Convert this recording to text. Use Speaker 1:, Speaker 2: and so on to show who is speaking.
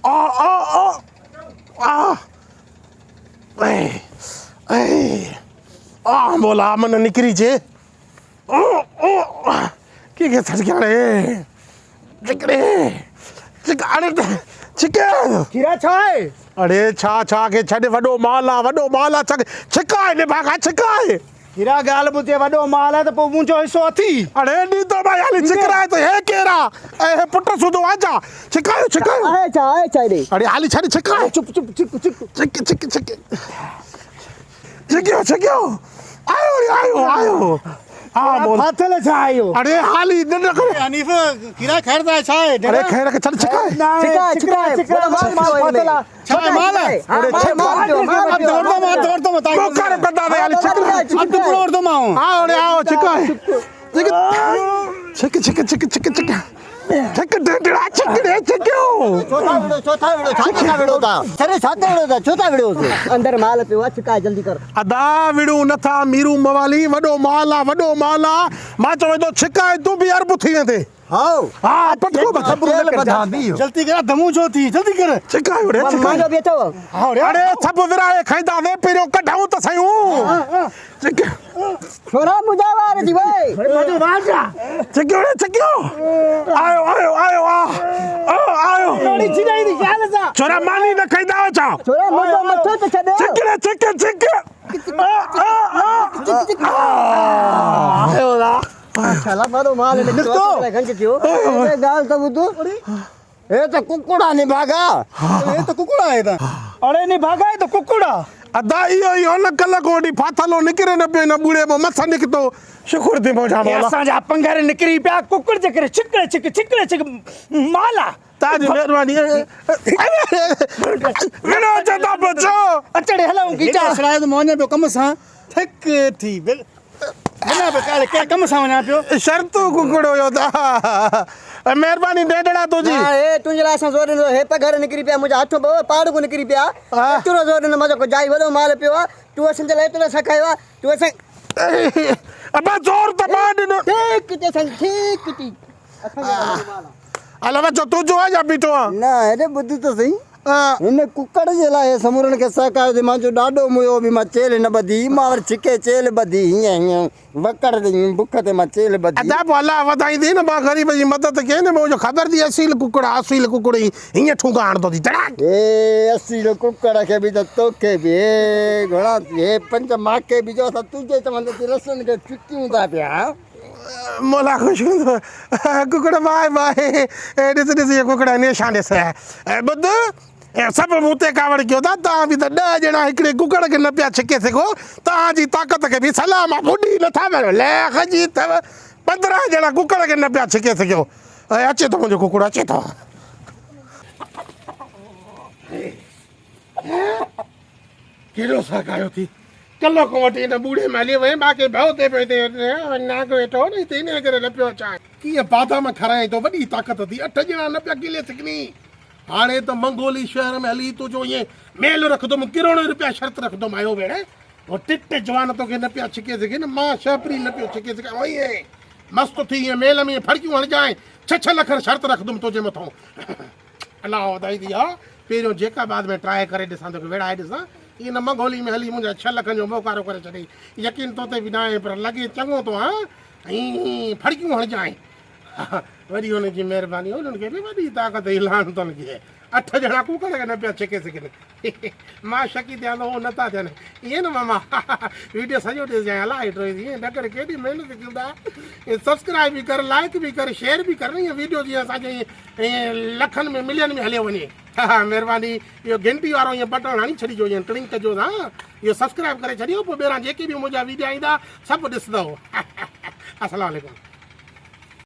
Speaker 1: آ آ آ آ اي اي آ مولا من نڪري چي او او ڪي کي ڇڪيان ري چڪڙي چڪ اڙي ڇڪي
Speaker 2: کيرا ڇا آهي
Speaker 1: اڙي ڇا ڇا کي ڇڏ وڏو مال آ وڏو مال آ ڇڪ ڇڪائي نڀاڳا ڇڪائي
Speaker 2: کيرا ڳالهه ٻڌي وڏو مال آ ته پوء منهنجو حصو اٿي
Speaker 1: اڙي ڏي تو ڀائي هالي ڇڪرائي ته هي ڪير آ اي هي پٽ سودو آ ڇا ڇڪايو ڇڪايو
Speaker 3: آهي ڇا آهي ڇا هيڏي
Speaker 1: اڙي هالي ڇڏ ڇڪائي
Speaker 2: چپ چپ چڪ چڪ
Speaker 1: چڪ چڪ چڪ ڇڪيو ڇڪيو آيو اڙي آيو آيو ها بول
Speaker 2: ڦاٿل ڇا آيو
Speaker 1: اڙي هالي ننڊ ڪري
Speaker 2: حنيف کيرا خير ته ڇا آهي
Speaker 1: اڙي خير کي ڇڏ ڇڪائي
Speaker 3: ڇڪائي ڇڪائي
Speaker 2: ڇڪائي مال ڦاٿل آ ڇا مال آ
Speaker 1: اڙي ڇڪ
Speaker 2: اڌ وٺندو مان اڌ وٺندو مان
Speaker 1: موڪر ڪندا ته هالي ڇڪ
Speaker 2: اڌ پورو وٺندو مان
Speaker 1: ها اڙي آو ڇڪائي ڇڪ ڇڪ ڇڪ ڇڪ ڇڪ ڇڪ ڇڪ ڊيڊڙا ڇڪ ڙي ڇڪيو.
Speaker 3: ڇو ٿا وڙهو ڇو ٿا وڙهو ڇا تي ٿا وڙهو تان ڇڏي ڇا تي وڙهو ٿا ڇو ٿا وڙهو اندر مال پيو آ ڇڪاء جلدي ڪر.
Speaker 1: ادا وڙهون نه ٿا ميرون موالي وڏو مال آ وڏو مال آ مان چوين ٿو ڇڪاء تون به ارب ٿي ويندي.
Speaker 3: هائو.
Speaker 1: ها پٽڪو ٻڌ.
Speaker 3: چيلهه ٻڌان بيهه.
Speaker 2: جلدي ڪر دمون ڇو ٿي جلدي ڪر.
Speaker 1: ڇڪايو ڙي ڇڪايو.
Speaker 3: مانجو به اٿو.
Speaker 1: اڙي سڀ ورهائي کائيندا وي پهريون ڪڍئون ته سهيون. ڇڪ.
Speaker 3: ڇورا منهنجا وار ٿي وئي.
Speaker 2: منهنجو وار ڇا.
Speaker 1: ڇڪيو ڙي ڇڪيو. آيو آيو آيو آ آ آيو.
Speaker 2: ڏوڙي ڇڏائي ٿي خيال سان.
Speaker 1: ڇورا ماني نه کائيندا آهيو ڇا.
Speaker 3: ڇورا منهنجو مٿو ته ڇڏ.
Speaker 1: ڇڪ ڙي ڇڪ ڇڪ. آ آ آ.
Speaker 3: آيو را. ماشاءالله وڏو مال نڪتو. گنج ٿيو. ڳالهه ته ٻڌ. هي ته ڪڪڙ آ نڀاڳا.
Speaker 2: هي ته ڪڪڙ آهي ته. اڙي نڀاڳا هي ته ڪڪڙ آ.
Speaker 1: ادا اهو ئي هو نه ڪلهه کان وٺي ڦاٿل هو نڪري نه پيو هن ٻوڙي مان مس نڪتو شڪر ٿي منهنجا مولا.
Speaker 2: اسان جا پنگهر نڪري پيا ڪڪڙ جي ڪري ڇڪڙي ڇڪ ڇڪڙي ڇڪ مال آ.
Speaker 1: تان جي مهرباني وڙهو اچو ٿا پيو ڇو.
Speaker 2: اچڙي هلون گيچا. هيڏي سڙايو ته مان وڃان پيو ڪم سان ٿڪ ٿي وڃان پيو ڪاڏي ڪنهن ڪم سان وڃان پيو.
Speaker 1: شرطو ڪڪڙ هيو ته مهرباني ڊيڊڙا تنهنجي.
Speaker 3: نه هي تنهنجي لاء اسان زور ڏنو هي پگهر نڪري پيا منهنجا هٿ به پاڙ نڪري پيا ايترو زور ڏنو مان چيو جائي وڏو مال پيو آ تون اسان جي لاء ايترو سکايو آ تون اسان
Speaker 1: ابا زور ته مان ڏنو.
Speaker 3: ٺيڪ تي اسان ٺيڪ تي اسان جي لاء وڏو مال آ.
Speaker 1: هل وچو تنهنجو آ يا بيٺو آ.
Speaker 3: نه هيڏي ٻڌ ته سهي. هن ڪڪڙ جي لاء هي سمورن کي سهڪايو ٿي مانجو ڏاڏو مويو به مان چيلهه نه ٻڌي مان وري ڇڪي چيلهه ٻڌي هيئن هيئن وڪڙ تي هيئن بک تي مان چيلهه ٻڌي.
Speaker 1: ادا پوء الله وڌائيندي نه مان غريب جي مدد ڪئي نه مون جو خبر ٿي اصيل ڪڪڙ آ اصيل ڪڪڙ هي هيئن ٺونگا هڻندو ٿي ٽڙاڪ.
Speaker 3: هي اصيل ڪڪڙ کي به ته توکي به هي گهڻا هي پنج ماکي به جو اسان تنهنجي چوندي تي رسن کي ڇڪيون ٿا پيا.
Speaker 1: مولا خوش هوندو ڪڪڙ باء باء ڏس ڏس اهي ڪڪڙ نيشان ڏس ٻڌ سڀ مون تي ڪاوڙ ڪيو ٿا توهان به ته ڏهه ڄڻا هڪڙي ڪڪڙ کي نه پيا ڇڪي سگهو توهان جي طاقت کي به سلام آ ٻڏي نٿا وڃو ليک جي اٿو 15 ڄڻا ڪڪڙ کي نه پيا ڇڪي سگهيو اچي ٿو منهنجو ڪڪڙ اچي ٿو. ڪهڙو سهڪايو ٿي ڪلهه کان وٺي هن ٻوڙي ۾ هلي وئين باقي ڀؤ تي پيو هتي نانگ ويٺو هو نه هتي انهيء ڪري نه پيو اچان. ڪيئن بادام کارايائين تو وڏي طاقت ٿي اٺ ڄڻا نه پيا ڪلي سگهني هاڻي ته منگولي شهر ۾ هلي تنهنجو ائين ميل رکندم ڪروڙين روپيا شرط رکندم آيو ڀيڻ هو ٽٽ جوان توکي نه پيا ڇڪي سگهن مان شهپري نه پيو ڇڪي سگهان ائين مست ٿي ائين ميل ۾ ڦڙڪيون هڻجانء ڇهه ڇهه لک شرط رکندم تنهنجي مٿان. الله وڌائيندي ها پهريون جيڪب آباد ۾ ٽرائي ڪري ڏسان توکي ويڙهائي ڏسان ائين نه منگولي ۾ هلي منهنجا ڇهه لکن جو موڪارو ڪري ڇڏيئي يقين تو تي به ناهي پر لڳي چڱو ٿو ها ۽ ڦڙڪيون هڻجانء وڏي هن جي مهرباني انهن کي به وڏي طاقت هئي لعنتن کي اٺ ڄڻا ڪوڪڙ کي نه پيا ڇڪي سگهن مان شڪي ٿيان ته هو نه ٿا ٿين ائين نه ماما ويڊيو سڄو ڏسجانء الاء ٽوئي ائين نه ڪر ڪيڏي محنت ڪيون ٿا سبسڪرائب به ڪر لائڪ به ڪر شيئر به ڪر نه ائين ويڊيو جيئن اسان جو ائين لکن ۾ ملين ۾ هليو وڃي مهرباني اهو گهنٽي وارو ائين بٽڻ هڻي ڇڏجو ائين ٽڙنگ ڪجو ها اهو سبسڪرائب ڪري ڇڏيو پوء ٻيران جيڪي به منهنجا ويڊيا ايندا سڀ ڏسندو السلام عليڪم.